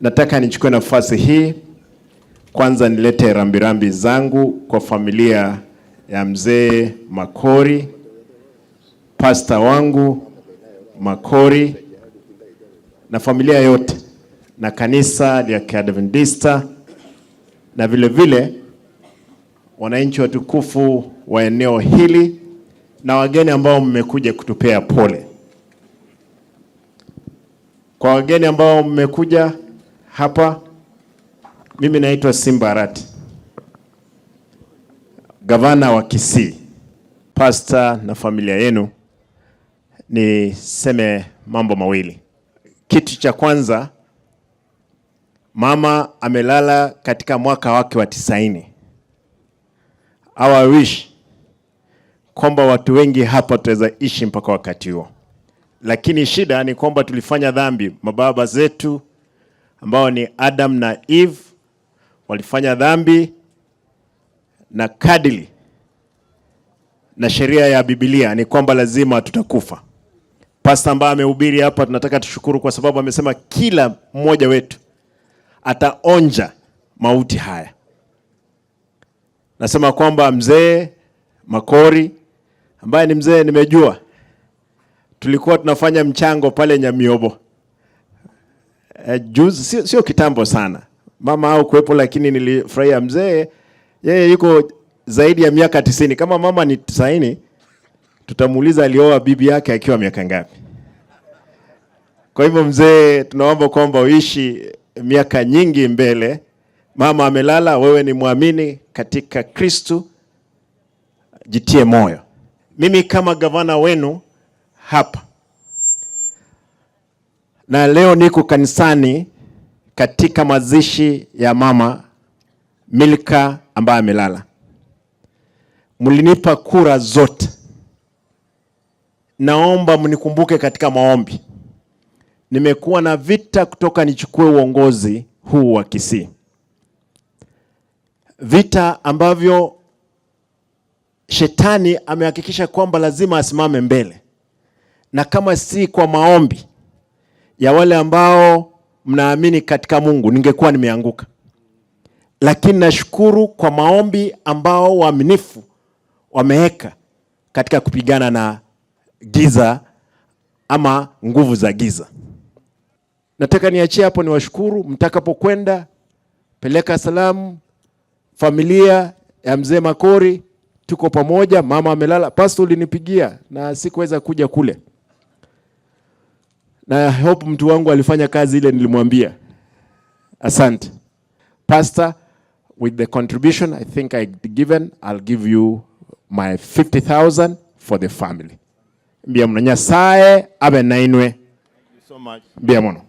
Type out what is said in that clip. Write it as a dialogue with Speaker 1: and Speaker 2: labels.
Speaker 1: Nataka nichukue nafasi hii kwanza nilete rambirambi zangu kwa familia ya mzee Makori, pasta wangu Makori na familia yote na kanisa la Kiadventista na vile vile wananchi watukufu wa eneo hili na wageni ambao mmekuja kutupea pole. Kwa wageni ambao mmekuja hapa, mimi naitwa Simba Arati, gavana wa Kisii. Pasta na familia yenu, niseme mambo mawili. Kitu cha kwanza, mama amelala katika mwaka wake wa 90. I wish kwamba watu wengi hapa tutaweza ishi mpaka wakati huo, lakini shida ni kwamba tulifanya dhambi. Mababa zetu ambao ni Adam na Eve walifanya dhambi, na kadili na sheria ya Biblia ni kwamba lazima tutakufa. Pasta ambaye amehubiri hapa, tunataka tushukuru kwa sababu amesema kila mmoja wetu ataonja mauti haya. Nasema kwamba mzee Makori ambaye ni mzee, nimejua tulikuwa tunafanya mchango pale Nyamiobo juzi, sio kitambo sana, mama au kuwepo, lakini nilifurahia mzee, yeye yuko zaidi ya miaka 90. Kama mama ni 90, tutamuuliza alioa bibi yake akiwa miaka ngapi. Kwa hivyo mzee, tunaomba kwamba uishi miaka nyingi mbele. Mama amelala, wewe ni mwamini katika Kristu, jitie moyo. Mimi kama gavana wenu hapa na leo niko kanisani katika mazishi ya mama Milka ambaye amelala. Mlinipa kura zote, naomba mnikumbuke katika maombi. Nimekuwa na vita kutoka nichukue uongozi huu wa Kisii, vita ambavyo shetani amehakikisha kwamba lazima asimame mbele, na kama si kwa maombi ya wale ambao mnaamini katika Mungu ningekuwa nimeanguka. Lakini nashukuru kwa maombi ambao waaminifu wameweka katika kupigana na giza ama nguvu za giza. Nataka niachie hapo, niwashukuru. Mtakapokwenda peleka salamu familia ya mzee Makori, tuko pamoja. Mama amelala. Pastor, ulinipigia na sikuweza kuja kule, na hope mtu wangu alifanya kazi ile nilimwambia. Asante Pastor, with the contribution I think I given, I'll give you my 50,000 for the family. Mbia muno, Nyasaye abe nainwe.
Speaker 2: So much.
Speaker 1: Mbia muno.